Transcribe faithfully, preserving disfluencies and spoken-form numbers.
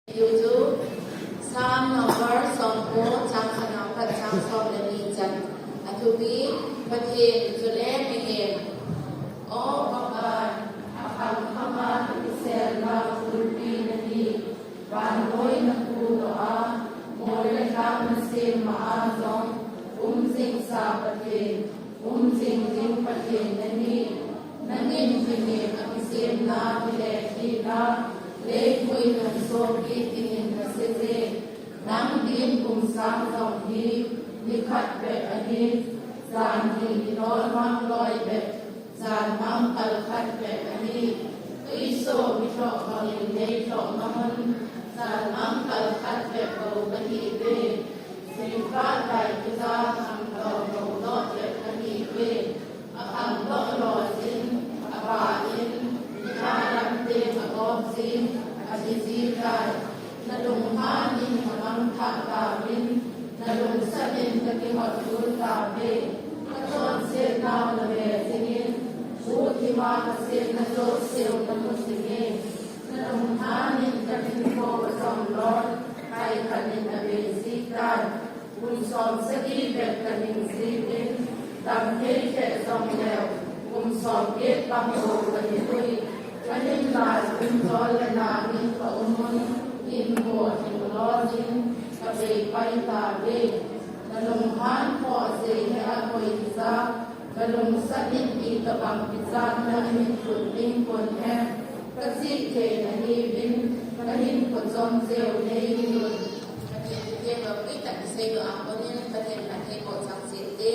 Tutu, Psalm number somko, chang khatna pat chang som le ni chan. Athupi, Pathen chule mihem. O Pakai, akham khama kiselna khulpi nahi, vannoi napudoh a, mol le lhang nasem ma a jong, umjingsa Pathen, umjing ding Pathen nahi. Nangin mihem akisemna, kile thina, leivui nung sopi dingin naseije. Nang din kum sang jong hi, nikhat bep ahi, jan hi kilolmang loi bep, jan mang kal khat bep ahi. Tuiso mi lhoh bangin nei lhoh mang un, jan mang kal khat bep bou kahiuve. Singphat lai kija khangdoh bou doh bep kahiuve. Akhangdoh loi jin, aba in, ina lam teng agop jin, athi ji tai. Nalunghan in namangthah tauvin, nalungsan in kakihot tul tauve. Kachonsetnau nave jingin, guhthima kasetna jouseu namu jinge. Nalunghan in kahinkho kajom loi, phaikhat in abei ji tai. Kum som sagi bep kahing jiuvin, damthei lheh jongleu, kum somget bang bou kahipoi. Kahin lai un chol le nangin kaum un, hinmo hinglon in kabei pai tauve. Nalunghan khoh jeh hi akoi hija, nalungsan in itobang kichatna nahin lhut ding pon em, kajih thei nahiuvin, kahinkho chom jeh u nei hih un. Pathen thutep lou, itat isei lou a konin, Pathen phatthei boh chang jing te.